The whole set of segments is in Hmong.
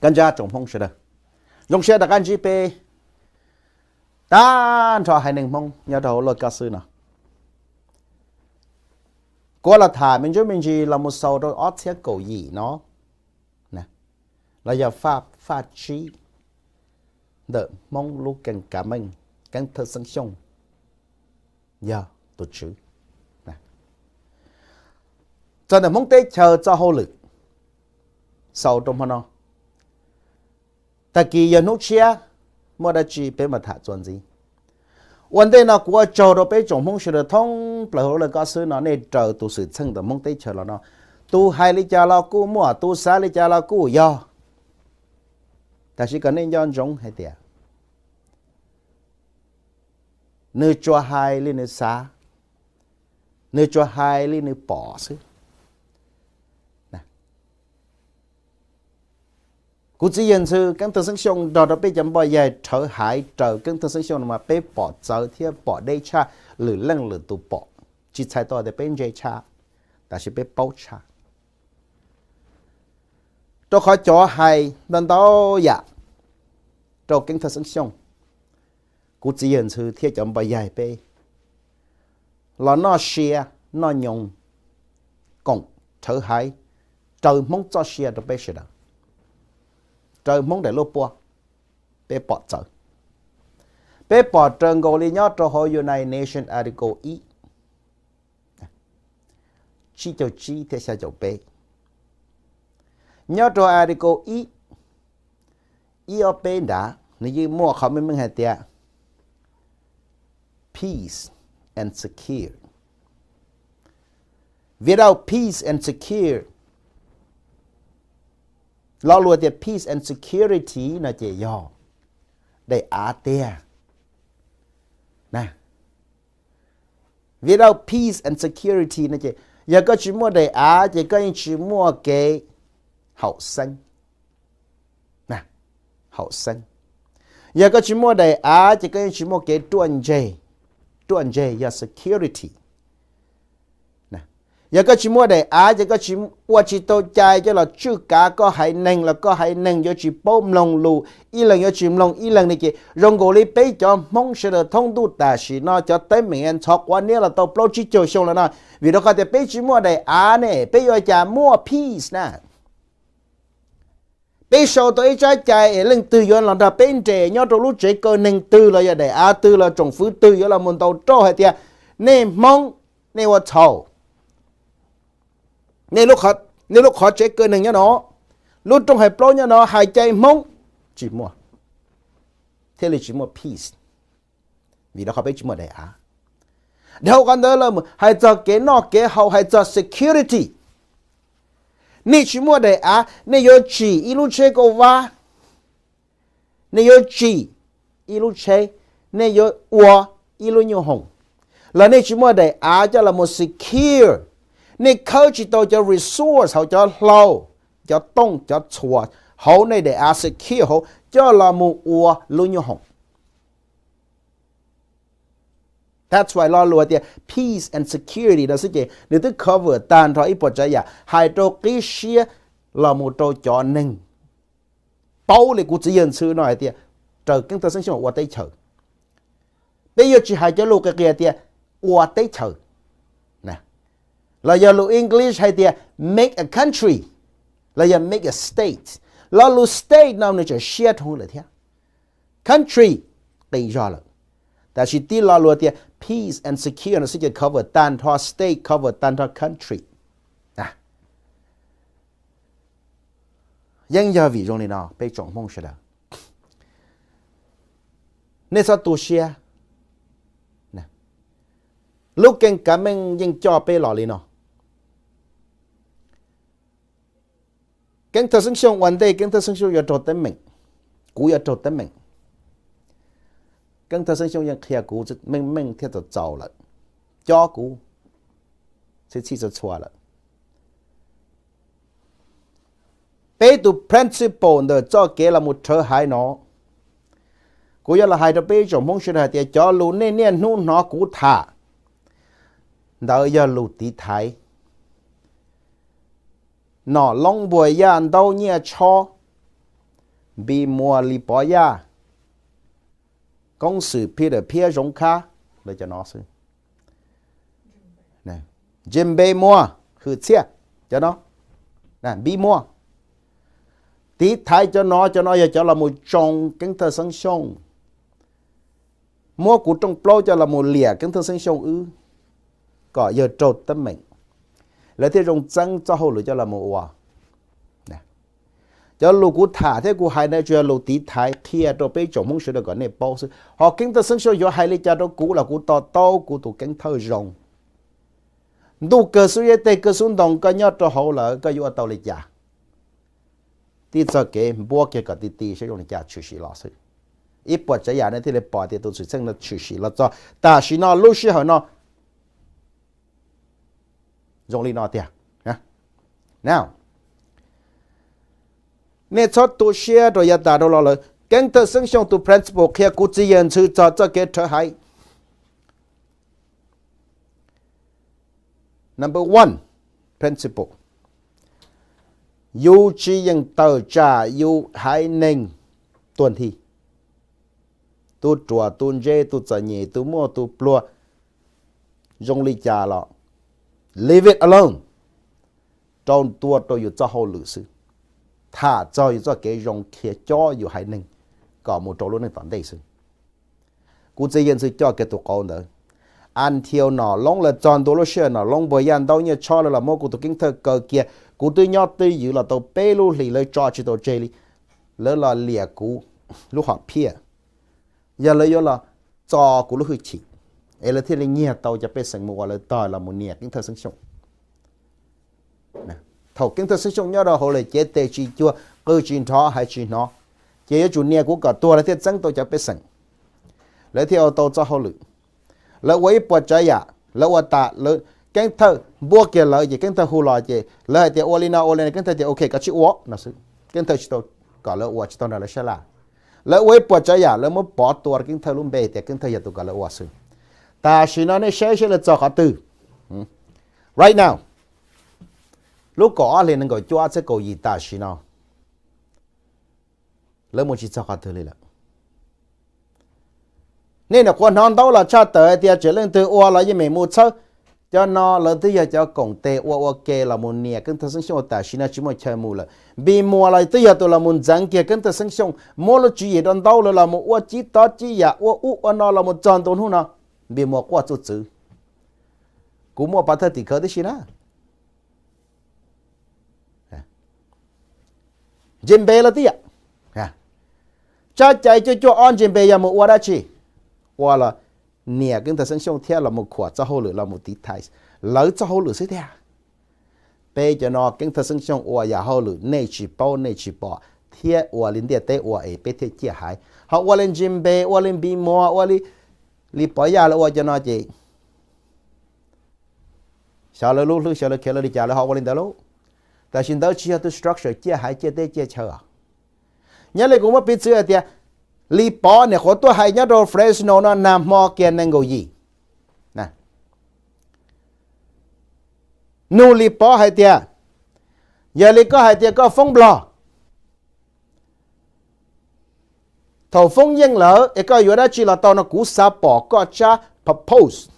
Koj ntsa tsoom Hmoob sawv daws, zoo siab rov qab ntsib peb tag nrho haiv neeg Hmoob nyob rau hauv laj kab xwb no. Kuv los tham me ntsuj me ntsis los mus xaus rau ob txhiab kaum yim no, los yog faj tsib ntawm Hmoob lub keeb kav meej, Keeb Thawj Xeeb Xyooj yog tus tswv. Txog ntawm Hmoob teb chaws txoj hauj lwm xaus rau hmo no, tag kis yog hnub tshiab muaj dab tsi peb mam tham txuas ntxiv. Ua ntej no kuv ua tsaug rau peb tsoom Hmoob sawv daws thoob plaws hauv laj kab xwb no, nej raws tus xwm txheej ntawm Hmoob teb chaws los no, tus hais li cas los kuj muaj, tus xav li cas los kuj yog. Tab sis kom nej nco ntsoov hais tias nws tsuas hais li nws xav, nws tsuas hais li nws pom xwb. Kuv txiv yawg ntxhw Keeb Thawj Xeeb Xyooj nrog rau peb cov npoj yaig rhawv haiv raws Keeb Thawj Xeeb Xyooj no mas peb pom txawv thiab pom deb tshaj lwm leej lwm tus pom, tsis txhais tau tias peb ntse tshaj, tab sis peb paub tshaj. Rau qhov cov hais ntau ntau yam rau Keeb Thawj Xeeb Xyooj, kuv txiv yawg ntxhw thiab cov npoj yaig peb los noj sia noj nyoos koom rhawv haiv raws Hmoob txoj sia rau peb sawv daws, raws Hmoob daim luj puab, peb pom txawv. Peb pom raws nkaus li nyob rau hauv United Nations Article ib, tsib caug tsib thiab xya caum peb. Nyob rau Article ib, ib ob peb nrad nws yeej muaj qhov meej meej hais tias peace and secure. Without peace and secure, lo lus tias peace and security no ces yog daim av tiag. Without peace and security no ces yog koj tsis muaj daim av ces koj yeej tsis muaj kev haum xeeb, haum xeeb. Yog koj tsis muaj daim av ces koj yeej tsis muaj kev ruaj ntseg, ruaj ntseg yog security. Yog koj tsis muaj daim av ces koj tsis, ua tsis tau cai coj los tswj kav koj haiv neeg los koj haiv neeg yuav tsis paub mloog lus, ib leeg yuav tsis mloog ib leeg li ces zoo nkaus li peb cov Hmoob sawv daws thoob ntuj tam sim no cov teeb meem ntxhov quav niab los tau plaub tsib caug xyoo lawm no, vim rau qhov tias peb tsis muaj daim av ne peb yuav cas muaj peace na. Peb sau tau ib tsab cai es leej twg yuav los nrog peb nres nyob rau lub tsev kaw neeg twg los yog daim av twg los tsoom fwv twg yuav los mus ntaus rauj hais tias nej Hmoob, nej ua txhaum, nej lub qhov tsev kaw neeg nyob no, lub rooj hais plaub nyob no hais cai Hmoob, tsis muaj, thiaj li tsis muaj peace. Vim rau qhov peb tsis muaj daim av. Dhau qhov ntawd lawm mus hais txog kev noj kev haus, hais txog security, nej tsis muaj daim av, nej yuav tsim ib lub tsheb kauj vab, nej yuav tsim ib lub tsheb, nej yuav ua ib lub nyuj hoom, los nej tsis muaj daim av coj los mus secure, nej khawb tsis tau cov resource hauv cov hlau, cov tooj cov txhuas hauv nej daim av secure hauv coj los mus ua lub nyuj hoom. That's why lo lus tias peace and security no xwb ces nws twb cover tag nrho ib puas tsav yam hais rau qib siab los mus rau cov neeg paub li kuv txiv yawg ntxhw no hais tias raws Keeb Thawj Xeeb Xyooj ua teb chaws, peb yuav tsis hais cov lus qis qis tias ua teb chaws, los yog lus English hais tias make a country, los yog make a state. Lo lus state no nws tseem siab dhau lawm thiab, country qis zog lawm. Tab sis tib lo lus tias peace and secure no xwb ces cover tag nrho state, cover tag nrho country. Yeej yog vim zoo li no peb tsoom Hmoob sawv daws, nej txhob tu siab. Lub Keeb Kav Meej yeej coj peb los li no. Keeb Thawj Xeeb Xyooj ua ntej, Keeb Thawj Xeeb Xyooj yuav raug teeb meem, kuv yuav raug teeb meem. Keeb Thawj Xeeb Xyooj yeej qhia kuv meej meej thiab txaus txaus lawm, cob kuv txhij txhij txhua txhua lawm. Peb tus principle ntawm txoj kev los mus rhawv haiv no, kuv yuav los hais rau peb tsoom Hmoob sawv daws hais tias cov lus nej niaj hnub hnov kuv tham ntawd yog lus tiv thaiv. Nom loob npuas yaj ntaub nyiaj tshob, Npis Muas, Lis Pov Yaj, Koob Xwm Peter Phiab, Zoov Khab, lawv cov no xwb. James Npe Muas, Hwm Txhiaj, cov no, Npis Muas. Tiv thaiv cov no, cov no yog cov los mus tsoo Keeb Thawj Xeeb Xyooj. Muab kuv rooj plaub coj los mus liam Keeb Thawj Xeeb Xyooj wb, kom yawg raug teeb meem, lawv thiaj zoo txeeb txoj hauj lwm coj los mus ua. Cov lus kuv tham thiab kuv hais no tsuas yog lus tiv thaiv qhia rau peb tsoom Hmoob sawv daws kom nej paub xwb. Ho Keeb Thawj Xeeb Xyooj yuav hais li cas rau kuv los kuv to taub kuv tus Keeb Thawj zoo. Ntuj kawg xub yeb, teg kawg xub ntoo, koj nyob rau hauv lawm koj yuav ua tau li cas? Tib txoj kev npuab kiag kom ti ti saib zoo li cas tshwm sim los xwb. Ib puas tsav yam nej thiaj li pom tias tus xwm txheej no tshwm sim los txog tam sim no lub sij hawm no zoo li no tiag. Now, nej txhob tu siab rau yav tas rau lo lawm. Keeb Thawj Xeeb Xyooj tus principle qhia kuv txiv yawg ntxhw txog txoj kev rhawv haiv. Number one principle, yus tsis yeem tawm tsam yus haiv neeg tuag nthi. Tus ruam, tus ntse, tus txom nyem, tus muaj tus pluag, zoo li cas los leave it alone, rau ntua rau yus txoj hauj lwm xwb. Tham txog yus txoj kev zoo, qhia cob yus haiv neeg kom mus rau lub neej tom ntej xwb. Kuv txiv yawg ntxhw coj kiag tus qauv ntawd. Until Nom Loob lawv txog ntua lub sij hawm Nom Loob Npuag Yaj Ntaub Nyiaj Tshob lawv los muab kuv tus Keeb Thawj kaw kiag, kuv twb nyob twb ywv los tau peb lub hlis lawv tso tsis tau tseg li. Lawv los liam kuv lub hom phiaj, yog lawv yuav los txo kuv lub hwj chim, es lawv thiaj li nyiag tau cov pej xeem mus ua lawv tog los mus nias Keeb Thawj Xeeb Xyooj. Thaum Keeb Thawj Xeeb Xyooj nyob rau hauv lawm cev tes tsis cuag, qw tsis nrov, hais tsis hnov, ces yuav tsum nias kuv kom tuag lawv thiaj txeeb tau cov pej xeem, lawv thiaj ua tau txoj hauj lwm. Lawv ua ib puas tsav yam, lawv ua tas, lawv, Keeb Thawj npuab kiag lawv ces Keeb Thawj hu los ces lawv hais tias ua li no ua li no, Keeb Thawj tias ok koj tsis ua no xwb. Keeb Thawj tsis tau kom lawv ua, tsis tau nrog lawv sab laj. Lawv ua ib puas tsav yam, lawv muab pov tua Keeb Thawj lub npe tias Keeb Thawj yog tus kom lawv ua xwb. Tam sim no nej saib saib lawv txog qhov twg. Right now, lub kaum ob hlis nees nkaum cuaj txhiab kaum yim tam sim no, lawv mus tsis txog qhov twg li lawm. Nej nyuam qhuav hnov ntaub los tshaj tawm hais tias tseem leej twg ua los yeej meem mus txhawb. Cov no lawv twb yog cov koom tes ua ua ke los mus nias Keeb Thawj Xeeb Xyooj tam sim no tsis muaj chaw mus lawm. Npis Muas los twb yog tus los mus ntxeev kiag Keeb Thawj Xeeb Xyooj, muab lub tswv yim rau ntaub lawv los mus ua cib tob cib yam ua ub ua no los mus txog ntua hnub no. Npis Muas quaj txuj txwv, kuv muaj pov thawj tim khawv tib si na. Ntsis npe los tib yam. Tsab cai cuaj cuaj ob ntsis npe yog mus ua dab tsi? Ua los nias Keeb Thawj Xeeb Xyooj thiab los mus khuam txoj hauj lwm los mus tiv thaiv lawv txoj hauj lwm xwb tiag. Peb cov no Keeb Thawj Xeeb Xyooj ua yam hauj lwm nej tsis paub nej tsis pom thiab ua li ntiaj teb ua es peb thiaj ciaj haiv. Ho ua li Ntsis Npe, ua li Npis Muas, ua li Lis Pov Yaj lawv ua cov no ces xyov lawv lub hlwb xyov lawv khiav lawv li cas lawv ho ua li ntawd lauj. Tam sim ntawd tsis yog tus structure ciaj haiv ciaj teb ciaj chaw os. Nyob li kuv muab piv txwv hais tias Lis Pov niam qhuav tuaj hais nyob rau Fresno no nag hmo kiag nees nkaum yim, nug Lis Pov hais tias, yog li koj hais tias koj foob Nplog, thaum foob yeej lawm es koj yuav dab tsi los tau no? Kuv xav pom koj tsab propose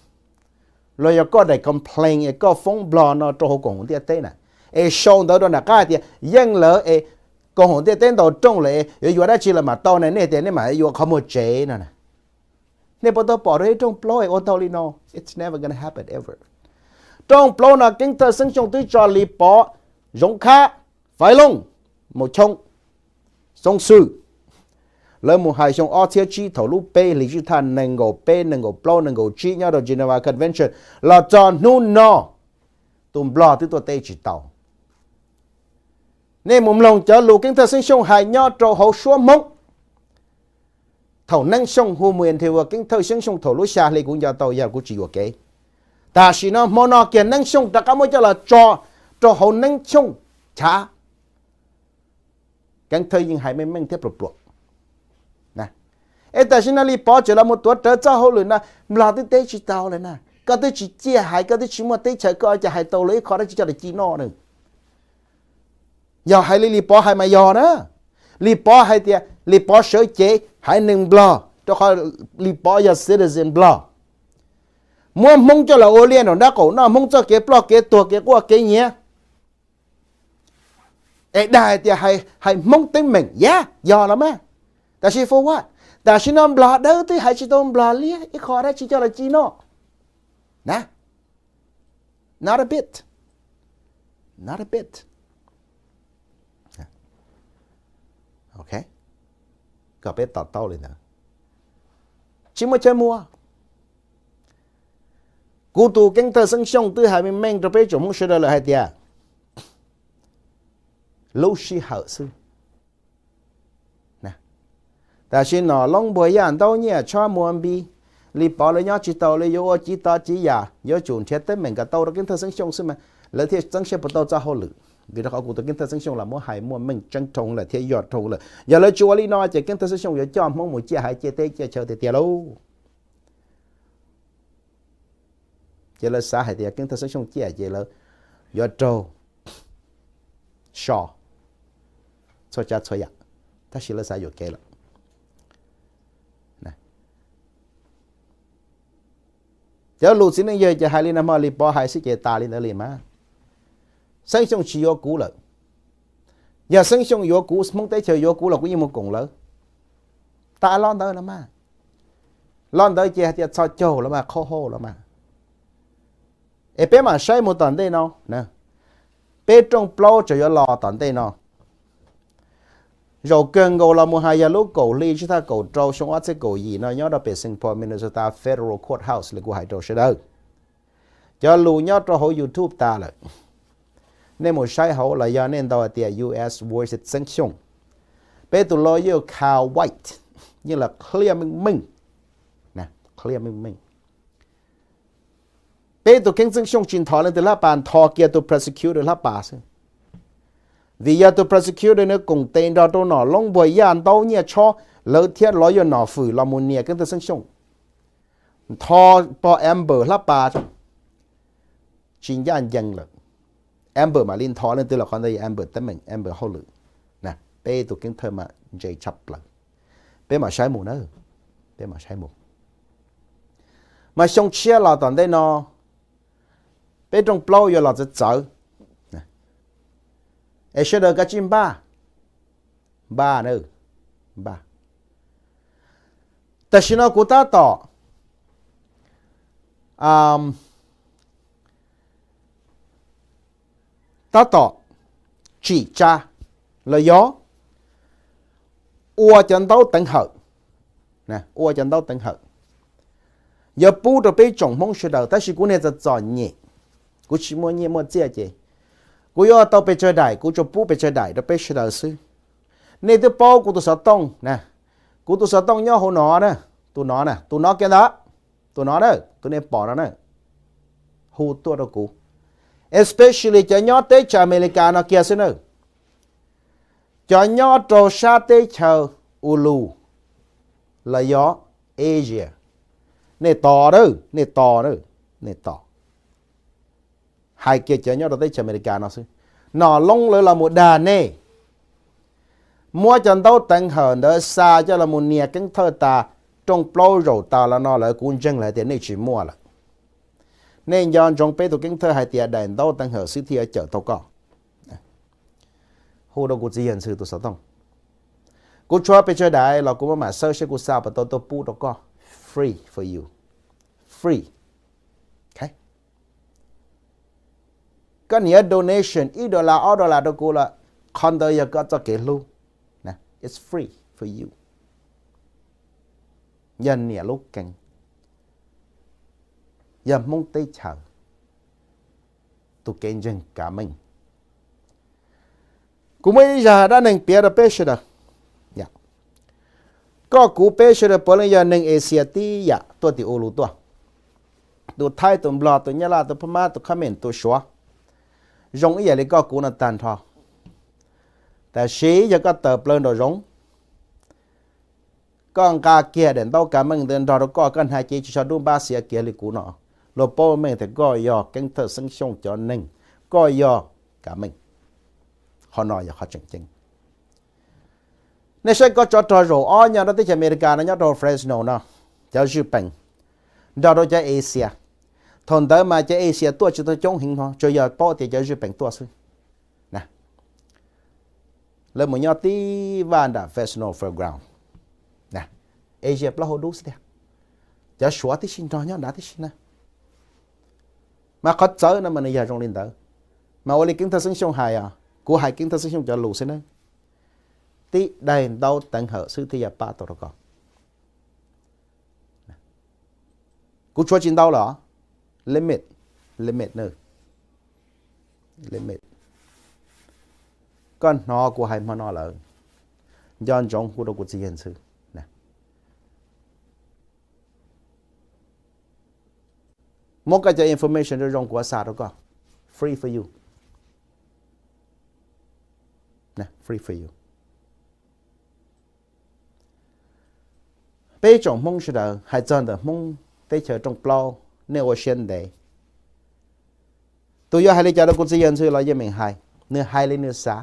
los yog koj daim complain es koj foob Nplog no rau hauv koom haum ntiaj teb na, es sau ntawv rau nram qab hais tias yeej lawm es koom haum ntiaj teb ntaus rooj lawm es yuav yuav dab tsi los mam tau na, nej tias nej mam yuav qhov muag tsev no. Nej puas tau pom rau ib rooj plaub es ua tau li no? It's never gonna happen ever. Rooj plaub no Keeb Thawj Xeeb Xyooj twb tso Lis Pov, Zoov Khab, Faiv Looj, Maum Choo, Xoo Xwm, lawv mus hais xyoo ob txhiab tsib thaum lub peb hlis tswj thaj nees nkaum peb, nees nkaum plaub, nees nkaum tsib nyob rau Geneva Convention los txog hnub no, tus Nplog twb tuaj teb tsis tau. Nej mus mloog cov lus Keeb Thawj Xeeb Xyooj hais nyob rau hauv suab Hmoob. Thaum Neeb Xyooj hu mus interview Keeb Thawj Xeeb Xyooj thaum lub xya hli kuv nco tau yog kuv tsis yuam kev. Tam sim no hmo no kiag Neeb Xyooj rov qab muab coj los tso rau hauv Neeb Xyooj chav. Keeb Thawj yeej hais meej meej thiab pluas pluas. Es tam sim no Lis Pov tseem los mus tuav rawv txoj hauj lwm no, Nplog twb teb tsis tau lawm na. Koj twb tsis ciaj haiv, koj twb tsis muaj teb chaws, koj cas hais tau luag ib qho dab tsi coj los ci noj na? Yog hais li Lis Pov hais mas yog na. Lis Pov hais tias Lis Pov sawv cev haiv neeg Nplog rau qhov Lis Pov yog citizen Nplog. Muab Hmoob coj los ua liaj nraum nraub qaum, noj Hmoob txoj kev ploj kev tuag kev quaj kev nyiav. Es dag hais tias hais Hmoob teeb meem, yog, yog los mas. Tab sis for what? Tam sim no Nplog dawb twb hais tsis tau Nplog liab ib qho dab tsi coj los ci noj na. Not a bit. Not a bit. Ok, kom peb to taub li ntawd, tsis muaj chaw muag. Kuv tus Keeb Thawj Xeeb Xyooj twb hais meej meej rau peb tsoom Hmoob sawv daws lawm hais tias lub sij hawm xwb. Tam sim no Loob Npuag Yaj Ntaub Nyiaj Tshob Muas Npis, Lis Pov lawv nyob tsis tau, lawv yuav ua civ tov civ yam, yuav tsum nrhiav teeb meem kom tau rau Keeb Thawj Xeeb Xyooj xwb mas lawv thiaj txeeb siab puas tau txoj hauj lwm. Vim rau qhov kuv tus Keeb Thawj Xeeb Xyooj los muab hais muaj meej tseeb dhau lawm thiab yog dhau lawm. Yog lawv tsis ua li no ces Keeb Thawj Xeeb Xyooj yuav coj Hmoob mus ciaj haiv ciaj teb ciaj chaw tiag tiag lauj. Ces lawv xav hais tias Keeb Thawj Xeeb Xyooj ciaj ces lawv yuav raug so txhua tsav txhua yam, tab sis lawv xav yuam kev lawm. Cov lus txiv neej yawg ces hais li no hmo Lis Pov hais xwb ces tas li ntawd li mas. Xeeb Xyooj tsis yuav kuv lawm. Yog Xeeb Xyooj yuav kuv, Hmoob teb chaws yuav kuv los kuv yeej mus koom lawv. Tas lo ntawd los mas. Lo ntawd ces hais tias txhos caug los mas, qhov hauj los mas. Es peb mam saib mus tom ntej no. Peb rooj plaub tseem yuav los tom ntej no. Zaum kawg nkaus los mus hais yog lub kaum hli tsib thaj kaum rau xyoo ob txhiab kaum yim no nyob rau pem Saint Paul, Minnesota Federal Courthouse li kuv hais rau sawv daws. Cov lus nyob rau hauv YouTube tas lawm. Nej mus saib hauv los yog nej ntaus hais tias U S versus Xeeb Xyooj. Peb tus lawyer Kyle White yeej los clear meej meej, clear meej meej. Peb tus Keeb Xeeb Xyooj tsis nthos leej twg hlab pas, nthos kiag tus prosecutor hlab pas xwb. Vim yog tus prosecutor nws koom tes nrog rau nom Loob Npuag Yaj Ntaub Nyiaj Tshob lawv thiab lawyer Nom Fwm los mus nias Keeb Thawj Xeeb Xyooj. Nthos pog Amber hlab pas, tsis ncaj ncees lawm. Amber mam li nthos leej twg los qhov ntawd yog Amber teeb meem, Amber hauj lwm. Peb tus Keeb Thawj mas ntse tshaj plaws. Peb mam saib mus na, peb mam saib mus. Mas xyoo tshiab los tom ntej no, peb rooj plaub yuav los txawv txawv. Es sawv daws kav tsij npaj, npaj na, npaj. Tam sim no kuv tab tom, tab tom tsim tsa los yog ua cov ntaub teev hawm, ua cov ntaub teev hawm, yuav pub rau peb tsoom Hmoob sawv daws, tab sis kuv niag txom txom nyem, kuv tsis muaj nyiaj muaj txiaj ces kuv yuav tau pes tsawg daim kuv tsuas pub pes tsawg daim rau peb sawv daws xwb. Nej twb paub kuv tus xov tooj na, kuv tus xov tooj nyob hauv no na, tus no na, tus no kiag ntawd, tus no na, tus nej pom no na, hu tuaj rau kuv, especially cov nyob teb chaws Amelikas no kiag xwb na. Cov nyob rau sab teb chaws Ulu los yog Asia, nej tos na, nej tos na, nej tos. Hais kiag cov nyob rau teb chaws Amelikas no xwb. Nom Loob lawv los mus dag nej, muab cov ntaub teev hawm ntawd xa coj los mus nias Keeb Thawj tas, rooj plaub zaum tas los no lawm, kuv ntseeg lawm hais tias nej tsis muaj lawm. Nej nco ntsoov peb tus Keeb Thawj hais tias daim ntaub teev hawm xwb thiaj yuav cawm tau koj. Hu rau kuv txiv yawg ntxwv tus xov tooj, kuv tshuav pes tsawg daim los kuv mam xawb seb kuv xa puas tau tuaj pub rau koj, free for you, free. Koj niam donation ib dollar ob dollar rau kuv los qhov ntawd yog koj txoj kev hlub, it's free for you. Yog niam lub keeb, yog Hmoob teb chaws tus kev ntseeg kav meej. Kuv muaj ib zaj dab neeg piav rau peb sawv daws. Koj kuv peb sawv daws puav leej yog neeg Asia tib yam tuaj tim Ulu tuaj. Tus Thaib, tus Nplog, tus Nyab Laj, tus Phab Mab, tus Khab Mem, tus Suav, zoo ib yam li koj kuv no tag nrho. Tab sis yog koj tawm plaws nraum zoov, koj nqa kiag daim ntaub kav meej ntawd nrog rau koj, koj hnav cev tsis tso dub npab xiav kiag li kuv no, luag paub meej tias koj yog Keeb Thawj Xeeb Xyooj cov neeg, koj yog kav meej. Qhov no yog qhov tseem ceeb. Nej saib koj tsov rog zaum ob nyob rau teb chaws Amelikas no nyob rau Fresno no, cov Zwj Pees nrog rau cov Asia. Thaum ntawd mas cov Asia tuaj tsis tau coob heev no, tsuas yog paub tias cov Zwj Pees tuaj xwb. Lawv mus nyob tib vaj nram Fresno Fairground. Asia plaub hau dub xwb tiag. Cov Suav tib si nrog nyob nrad tib si na. Mas qhov txawv no mas nws yog zoo li ntawd. Mas ua li Keeb Thawj Xeeb Xyooj hais os, kuv hais Keeb Thawj Xeeb Xyooj cov lus xwb na, tib daim ntaub teev hawm xwb thiaj yuav pab tau rau koj. Kuv tshuav tsis ntau lawm, limit, limit, limit. Koj hnov kuv hais hmo no lawm, nco ntsoov hu rau kuv txiv yawg ntxhw. Muab koj cov information zoo zoo kuv xa rau koj, free for you, free for you. Peb tsoom Hmoob sawv daws, hais txog ntawm Hmoob teb chaws rooj plaub, nej ua siab ntev. Tus yuav hais li cas rau kuv txiv yawg ntxhw los yeej meem hais, nws hais li nws xav.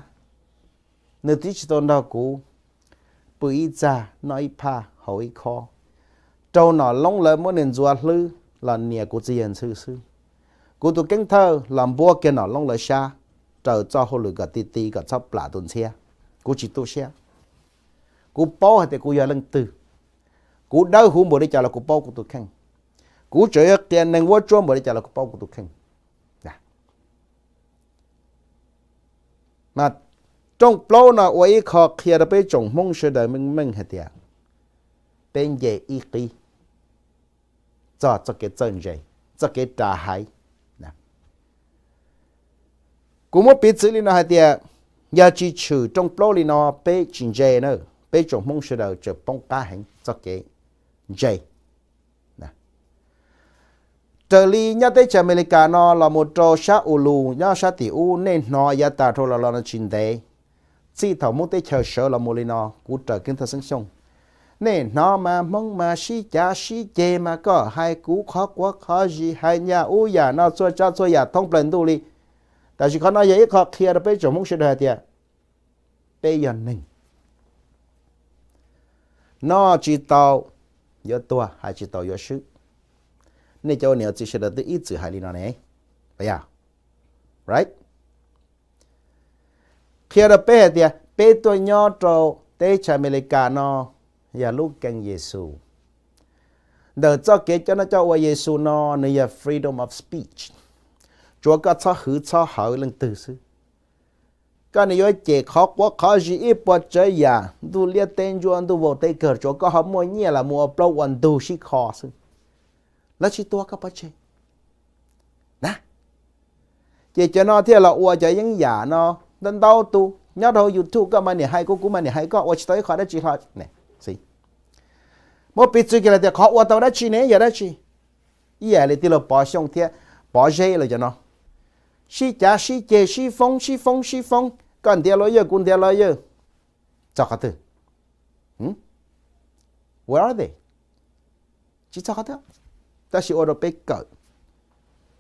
Nws twb tsis tau nrog kuv pw ib txaj noj ib phaj haus ib khob, raug nom loob lawv muab nws ntxuav hlwb los nias kuv txiv yawg ntxhw xwb. Kuv tus Keeb Thawj los npuab kiag nom loob lawv sab, raws txoj hauj lwm kom ti ti kom txhob plam tus ntxhiab. Kuv tsis tu siab. Kuv paub hais tias kuv yog leej twg. Kuv dawb huv npaum li cas los kuv paub kuv tus kheej. Kuv tseem yuav qias neeg vuab tsuab npaum li cas los kuv paub kuv tus kheej. Mas rooj plaub no ua ib qho qhia rau peb tsoom Hmoob sawv daws meej meej hais tias peb nce ib qib txog txoj kev txawj ntse, txoj kev ras haiv. Kuv muab piv txwv li no hais tias, yog tsis tshwm rooj plaub li no peb tsis ntse na, peb tsoom Hmoob sawv daws tseem poob qab heev txoj kev ntse. Raws li nyob teb chaws Amelikas no los mus rau sab U Lus nyob sab tim ub, nej hnov yav tas dhau los los no tsis ntev. Txij thaum Hmoob teb chaws sawv los mus li no, kuv raws Keeb Thawj Xeeb Xyooj, nej hnov mas Hmoob mas sib cav sib ceg mas koj hais kuv qhov quav qhov zis, hais yam ub yam no txhua tsav txhua yam thoob plaws ntuj li. Tab sis qhov no yog ib qho qhia rau peb tsoom Hmoob sawv daws hais tias peb yog neeg, noj tsis tau yuav tuag, hais tsis tau yuav swb. Nej cov ua niam txiv sawv daws twb ib txwm hais li no ne. Qhia rau peb hais tias peb tuaj nyob rau teb chaws Amelikas no yog lub keeb Yexus. Ntawm txoj kev coj noj coj ua Yexus no nws yog freedom of speech. Tsuav koj txhob hwv txhob hawv leej twg xwb. Koj nws yuav cem qhov quav qhov zis ib puas tsav yam, ntuj liab teb ntsuab ntuj vau teb kawg, tsuav koj ho muaj nyiaj los mus ua plaub ua ntug sib kho xwb. Lawv tsis tua koj pov tseg na. Ces cov no thiaj los ua cov yeeb yam no ntau ntau tus nyob rau YouTube, koj mas niam hais kuv, kuv mas niam hais koj, ua tsis tau ib qho dab tsi hlo. Muab piv txwv kiag los tias qhov ua tau dab tsi ne yog dab tsi? Ib yam li tij laug Pov Xyooj thiab Pov Zeb lawv cov no, sib cav sib ceg, sib foob sib foob sib foob, koj ntiav luag yawg kuv ntiav luag yawg. Txog qhov twg? Where are they? Tsis txog qhov twg, tab sis ua rau peb kawm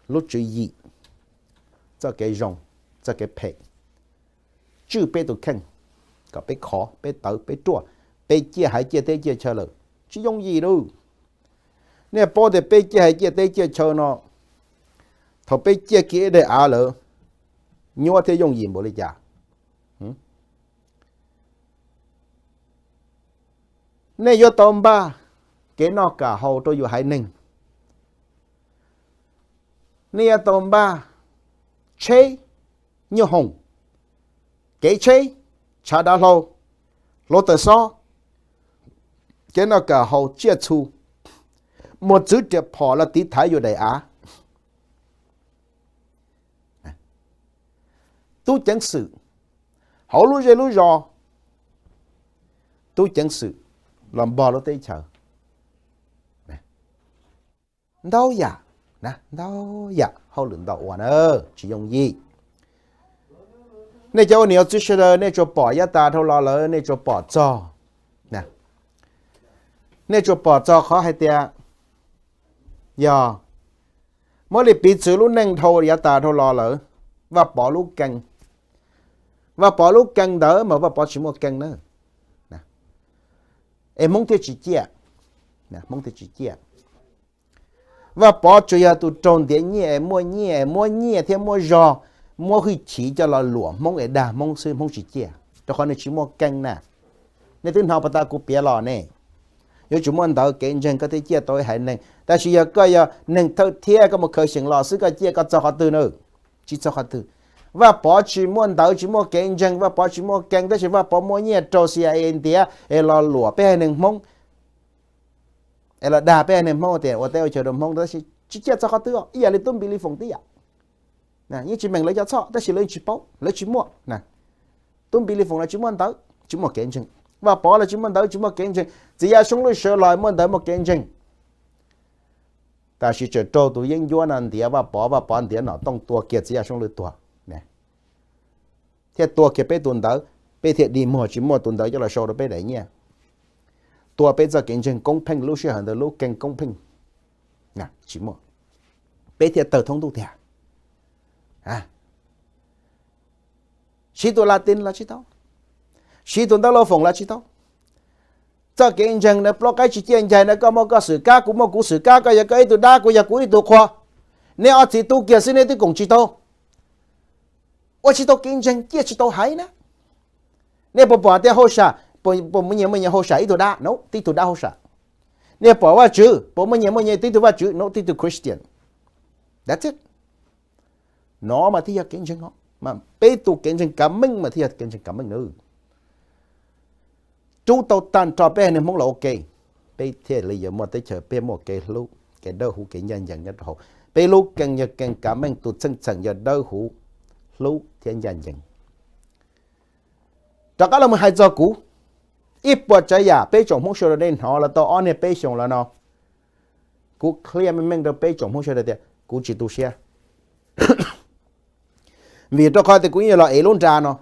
lub tswv yim, txoj kev zoo, txoj kev phem, tswj peb tus kheej, kom peb khov, peb tawv, peb ruaj, peb ciaj haiv ciaj teb ciaj chaw lawm. Tsis yooj yim lauj. Nej paub tias peb ciaj haiv ciaj teb ciaj chaw no, thaum peb ciaj kiag ib daim av lawm, nyuaj thiab yooj yim npaum li cas? Nej yuav tau npaj kev noj kam haus rau yus haiv neeg. Nej yuav tau npaj tsheb, nyuj hoom, kev tsheb, tshav dav hlau, hluav taws xob, kev noj kam haus, tsiaj txhu, mus txwv riam phom los tiv thaiv yus daim av. Tub ceev xwm hauv lub zej lub zos, tub ceev xwm los npog lub teb chaws. Ntau yam, ntau yam hauj lwm ntau ua na, tsis yooj yim. Nej cov ua niam txiv sawv daws, nej tsuas pom yav tas dhau los lawm, nej tsuas pom txog, nej tsuas pom txog qhov hais tias yog muab li piv txwv lub neej dhau yav tas dhau los lawm, Vaj Pov lub kee, Vaj Pov lub kee ntawd mas Vaj Pov tsis muaj kee na. Es Hmoob thiaj tsis ciaj, Hmoob thiaj tsis ciaj. Vaj Pov tsuas yog tus raug ntiav nyiaj es muaj nyiaj es muab nyiaj thiab muab zog, muab hwj chim coj los luam Hmoob es dag Hmoob xwb, Hmoob tsis ciaj rau qhov nws tsis muaj keeb na. Nej twb hnov puas tau kuv piav los ne? Yuav tsum muaj ntawv kev ntseeg koj thiaj ciaj tau ib haiv neeg, tab sis yog koj yog neeg thawj thiab koj mus khaws xyeem los xwb koj ciaj koj txog qhov twg na? Tsis txog qhov twg. Vaj Pov tsis muaj ntawv tsis muaj kev ntseeg, Vaj Pov tsis muaj keeb, tab sis Vaj Pov muab nyiaj rau C I A ntiav es los luam peb haiv neeg Hmoob, es los dag peb haiv neeg Hmoob tias ua teb ua chaw rau Hmoob, tab sis tsis ciaj txog qhov twg os, ib yam li Tub Npis Lis Foom tib yam. Yeej tsis meem lawv cov txhoj tab sis lawv yeej tsis paub, lawv tsis muaj. Tub Npis Lis Foom los tsis muaj ntawv tsis muaj kev ntseeg, Vaj Pov los tsis muaj ntawv tsis muaj kev ntseeg, txiv Yaj Xyooj Lwj sawv los muaj ntawv muaj kev ntseeg. Tab sis tseem raug tus yeeb ncuab no ntiav Vaj Pov, Vaj Pov ntiav Nom Tooj tua kiag txiv Yaj Xyooj Lwj tuag, thiaj tua kiag peb tus ntawv, peb thiaj dig muag tsis muaj tus ntawv coj los sau rau peb daim nyiaj. Tua peb txoj kev ntseeg koob pheej, lub sij hawm ntawd lub keeb koob pheej tsis muaj, peb thiaj tawg thoob ntuj tiag. Siv tus Latin los tsis tau, siv tus Ntawv Lauj Foom los tsis tau. Txoj kev ntseeg na plaub qaib tsis ciaj ncaig na, koj muaj koj xwm kab, kuv muaj kuv xwm kab, koj yog koj ib tug dab, kuv yog kuv ib tug qhua. Nej ob txiv tub kiag xwb nej twb koom tsis tau, ua tsis tau kev ntseeg ciaj tsis tau haiv na. Nej puas pom tias hauj sam, puas muaj nyias muaj nyias hauj sam ib tug dab no, tib tug dab hauj sam? Nej pom Vajtswv puas muaj nyias muaj nyias tib tug Vajtswv no, tib tug Christian? That's it. No mas thiaj yog kev ntseeg os, mas peb tus kev ntseeg kav meej mas thiaj yog kev ntseeg kav meej na. Rub tau tag nrho peb haiv neeg Hmoob los ua ke, peb thiaj li yuav muaj teb chaws, peb muaj kev hlub, kev dawb huv, kev ncaj ncees nyob rau hauv. Peb lub keeb yog keeb kav meej, tus txheej txheem yog dawb huv, hlub thiab ncaj ncees. Rov qab los mus hais txog kuv, ib puas tsav yam peb tsoom Hmoob sawv daws nej hnov los tau ob niag peb xyoos los no, kuv clear meej meej rau peb tsoom Hmoob sawv daws tias kuv tsis tu siab. Vim rau qhov tias kuv yeej yuav los ev lub nra no.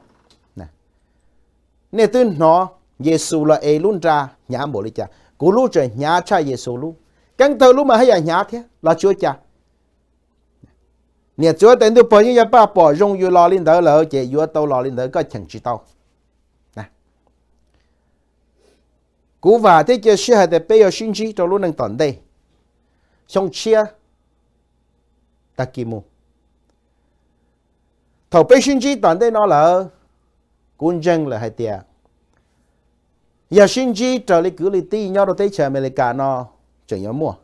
Nej twb hnov Yexus los ev lub nra hnyav npaum li cas, kuv lub tseem hnyav tshaj Yexus lub. Keeb thawj lub mas haj yam hnyav thiab los tsis ua cas. Niam txiv huab tais ntuj pog yeej yog paj pom zoo yus los li ntawd lawm ces yuav tau los li ntawd, koj cheem tsis tau. Kuv vam thiab cia siab hais tias peb yuav sib ntsib rau lub neej tom ntej, xyoo tshiab tag kis mus. Thaum peb sib ntsib tom ntej no lawm, kuv ntseeg lawm hais tias yog sib ntsib raws li kwv li tij nyob rau teb chaws Amelikas no tseem yuav muaj.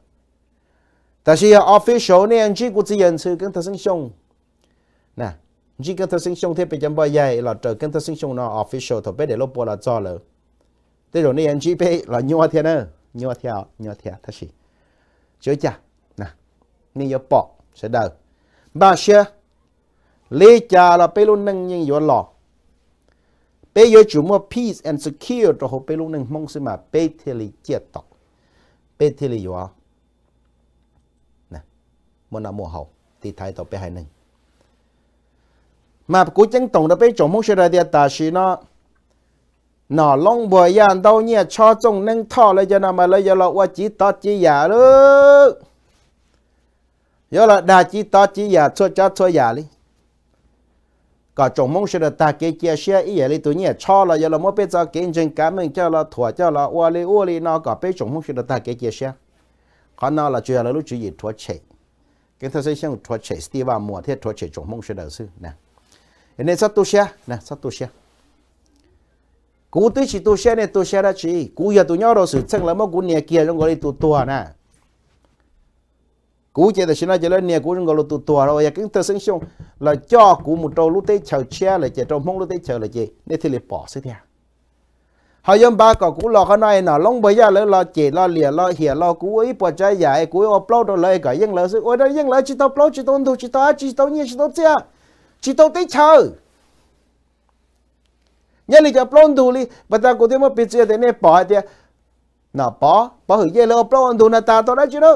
Tab sis yog official nej yuav ntsib kuv txiv yawg ntxhw Keeb Thawj Xeeb Xyooj, ntsib Keeb Thawj Xeeb Xyooj thiab peb cov npoj yaig los raws Keeb Thawj Xeeb Xyooj no official thaum peb daim lub pua los txog lawm. Tej zaum nej yuav ntsib peb los nyuaj thiab na, nyuaj thiab, nyuaj thiab tab sis tsis ua cas, nej yuav pom sawv daws. Npaj siab, li cas los peb lub neej yeej yuav los. Peb yuav tsum muaj peace and secure rau hauv peb lub neej Hmoob xwb mas peb thiaj li ciaj tau, peb thiaj li yuav muaj noj muaj haus tiv thaiv tau peb haiv neeg. Mas kuv ceeb toom rau peb tsoom Hmoob sawv daws tias tam sim no Nom Loob Npuag Yaj Ntaub Nyiaj Tshob Txooj Neeb Thoj lawv cov no mas lawv yuav los ua civ tov civ yam lawm, yuav los dag civ tov civ yam txhua tsav txhua yam li, kom tsoom Hmoob sawv daws tag kev cia siab ib yam li tus Nyiaj Tshob los yuav los muab peb txoj kev ntseeg kav meej coj los thuam coj los ua li ub li no kom peb tsoom Hmoob sawv daws tag kev cia siab. Qhov no los tsuas yog lawv lub tswv yim rhuav tshem, Keeb Thawj Xeeb Xyooj rhuav tshem Steve Vaj Muas thiab rhuav tshem tsoom Hmoob sawv daws xwb. Nej txhob tu siab, txhob tu siab. Kuv twb tsis tu siab, nej tu siab dab tsi? Kuv yog tus nyob rau xwm txheej lawv muab kuv nias kiag zoo nkaus li tus tuag na. Kuv ces tam sim no ces lawv nias kuv zoo nkaus li tus tuag, yog Keeb Thawj Xeeb Xyooj los coj kuv mus rau lub teb chaws tshiab lawm ces, rau Hmoob lub teb chaws lawm ces nej thiaj li pom xwb thiab. Ho yuav npav kom kuv los qhov no es Nom Loob Npuag Yaj lawv los cem los liam los hiam los kuv ua ib puas tsav yam es kuv ua plaub rau lawv es kom yeej lawv xwb. Ua rau yeej lawv tsis tau plaub tsis tau ntug tsis tau dab tsi, tsis tau nyiaj tsis tau txiaj, tsis tau teb chaws. Nyob li cov plaub ntug li pas tas kuv thiaj muab piv txwv tias nej pom hais tias Nom Pov, Pov Hwm Yej lawv ua plaub ua ntug no tas tau dab tsi na?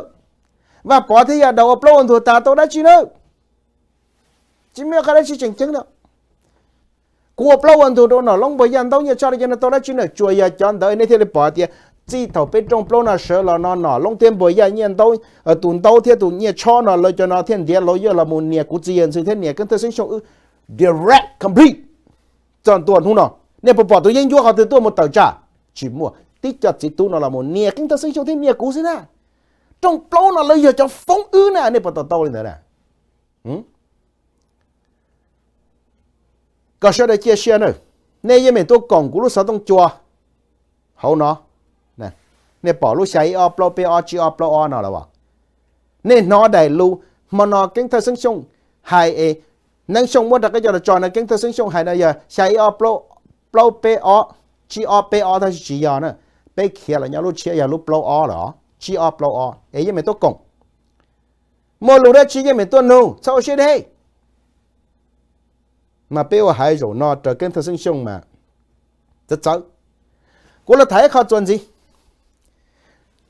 Vaj Pov thiab Yaj Daus ua plaub ua ntug tas tau dab tsi na? Tsis muaj qhov dab tsi tseem ceeb na. Kuv ua plaub ua ntug rau Nom Loob Npuag Yaj Ntaub Nyiaj Tshob li cov no tau dab tsi na? Tsuas yog cov ntawd nej thiaj li pom tias txij thaum peb rooj plaub no sawv los no Nom Loob thiab Npuag Yaj Nyiaj Ntaub, tus Ntaub thiab tus Nyiaj Tshob no lawv cov no thiaj ntiav laus yawg los mus nias kuv txiv yawg ntxhw thiab nias Keeb Thawj Xeeb Xyooj wb direct complete. Txog ntua hnub no nej puas pom tus yeeb ncuab qhov twg tuaj mus tawm tsam? Tsis muaj. tib co txiv tub no los mus nias Keeb Thawj Xeeb Xyooj thiab nias kuv xwb na. Rooj plaub no lawv yog cov foob wb na, nej puas to taub li ntawd na? Kom sawv daws cia siab na, nej yeej meem tuaj koom kuv lub xov tooj cua hauv no. Nej pom lub xya ib ob plaub peb ob tsib ob plaub ob no los as? Nej hnov daim lus hmo no Keeb Thawj Xeeb Xyooj hais es, Neeb Xyooj muab rau qab cov los tso no, Keeb Thawj Xeeb Xyooj hais no yog xya ib ob plaub peb ob, tsib ob peb ob tab sis tsis yog na. Peb khiav los nyob lub tshiab yog lub plaub ob los, tsib ob plaub ob es yeej meem tuaj koom. Muaj lus dab tsi yeej meem tuaj nug, txhob ua siab deb. Mas peb ua hais zaum no raws Keeb Thawj Xeeb Xyooj mas txawv txawv. Kuv los tham ib qho txuas ntxiv.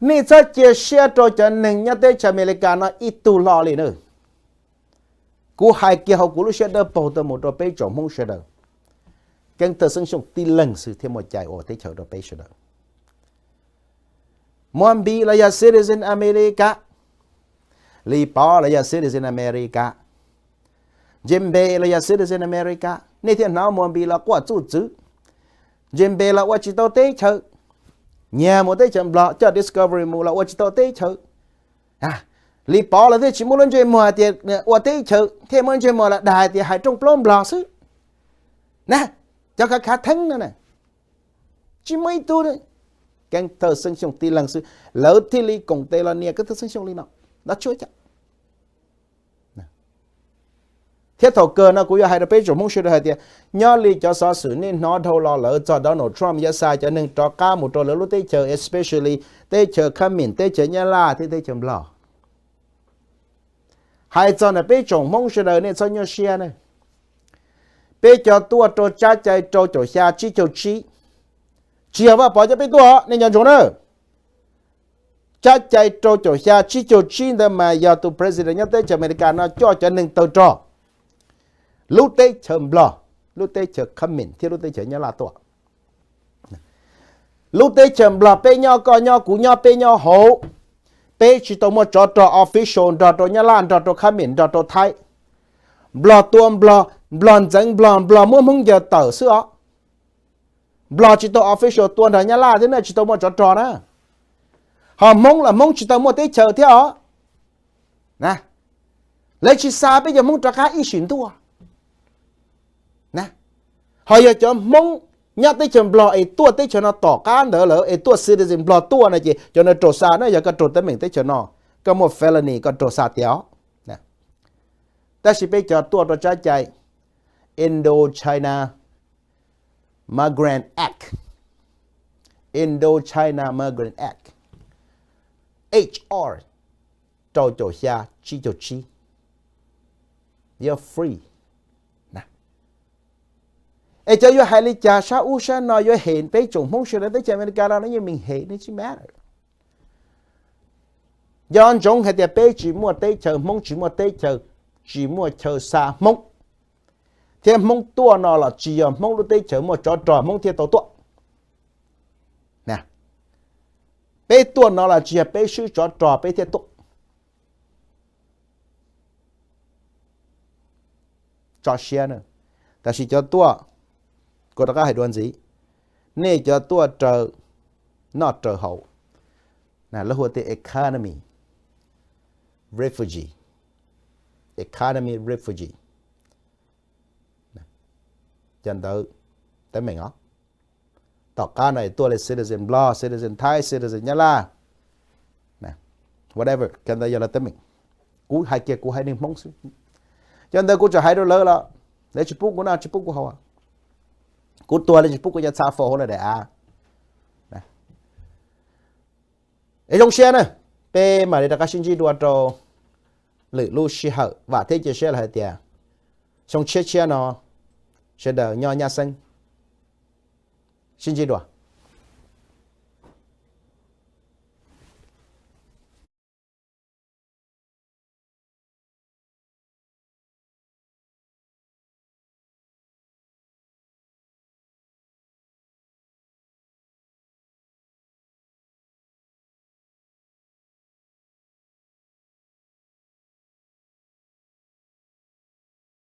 Nej txhob cia siab rau cov neeg nyob teb chaws Amelikas no ib tug hlo li na. Kuv hais kiag hauv kuv lub siab dawb paug tuaj mus rau peb tsoom Hmoob sawv daws. Keeb Thawj Xeeb Xyooj tib leeg xwb thiaj muaj cai ua teb chaws rau peb sawv daws. Muas Npis los yog citizen Amelikas, Lis Pov los yog citizen Amelikas, Ntses Npes los yog citizen Amelikas, nej thiaj hnov Muas Npis los quaj txuj txwv. Ntses Npes los ua tsis tau teb chaws, nyiag mus teb chaws Nplog, coj Discovery mus los ua tsis tau teb chaws. Lis Pov los thiaj tsis muaj lub ntsej muag tias ua teb chaws, thiaj muaj ntsej muag los dag tias hais rooj plaub Nplog xwb na. Cov khav khav theeb no na, tsis muaj ib tug. Keeb Thawj Xeeb Xyooj tib leeg xwb, lawv thiaj li koom tes los nias Keeb Thawj Xeeb Xyooj li no. Thiab thaum kawg no kuv yuav hais rau peb tsoom Hmoob sawv daws hais tias, nyob li cov xov xwm nej hnov dhau los lawm txog Donald Trump yuav xa cov neeg rov qab mus rau lawv lub teb chaws, especially teb chaws Khab Mim, teb chaws Nyab Laj thiab teb chaws Nplog. Hais txog ntawm peb tsoom Hmoob sawv daws nej txhob nyuaj siab na. Peb cov tuaj rau tsab cai rau caum xya tsib caug tsib, tsis yog Vaj Pov coj peb tuaj, nej nco ntsoov na. Tsab cai rau caum xya tsib caug tsib ntawd mas yog tus president nyob teb chaws Amelikas no coj cov neeg tawg rog lub teb chaws Nplog, lub teb chaws Khab Mim thiab lub teb chaws Nyab Laj tuaj. Lub teb chaws Nplog peb nyob, koj nyob, kuv nyob, peb nyob hauv. Peb tsis tau muaj tsov rog official nrog rau Nyab Laj, nrog rau Khab Mim, nrog rau Thaib. Nplog tua Nplog, Nplog ntxeev Nplog, Nplog muab Hmoob ncaws tawm xwb os. Nplog tsis tau official tua nrog Nyab Laj thiab na, tsis tau muaj tsov rog na. Ho Hmoob los Hmoob tsis tau muaj teb chaws thiab os. Lawv tsis xa peb cov Hmoob rov qab ib sim ntuaj. Ho yog cov Hmoob nyob teb chaws Nplog es tuaj teb chaws no tom qab ntawd lawm es tuaj citizen Nplog tuaj no ces cov no raug xa na, yog koj raug teeb meem teb chaws no, koj muaj felony koj raug xa tiag os. Tab sis peb cov tuaj rau tsab cai Indo-China Migrant Act, Indo-China Migrant Act, H R rau caum xya tsib caug tsib, yuav free. Es cov yuav hais li cas sab ub sab no yuav hem peb tsoom Hmoob sawv daws teb chaws Amelikas los nej yeej meem hem, nej tsis matter. Nco ntsoov hais tias peb tsis muaj teb chaws, Hmoob tsis muaj teb chaws, tsis muaj chaw xa Hmoob. Thiab Hmoob tuaj no los tsis yog Hmoob lub teb chaws muaj tsov rog Hmoob thiaj tau tuaj. Peb tuaj no los tsis yog peb swb tsov rog peb thiaj tuaj. Tso siab na. Tab sis cov tuaj, kuv rov qab hais dua ntxiv, nej cov tuaj raws noj raws haus, lawv hu tias economy refugee, economy refugee. Cov ntawd teeb meem os. Tom qab no es tuaj li citizen Nplog, citizen Thaib, citizen Nyab Laj, whatever, cov ntawd yog lawv teeb meem. Kuv hais kiag kuv haiv neeg Hmoob xwb. Cov ntawd kuv tseem hais rau lawv los lawv tsis pub kuv noj tsis pub kuv haus. Kuv tuag lawv tsis pub kuv cov txha faus hauv lawv daim av. Es zoo siab na, peb mam li rov qab sib ntsib dua rau lwm lub sij hawm, vam thiab cia siab lawm hais tias xyoo tshiab tshiab no sawv daws nyob nyab xeeb. Sib ntsib dua.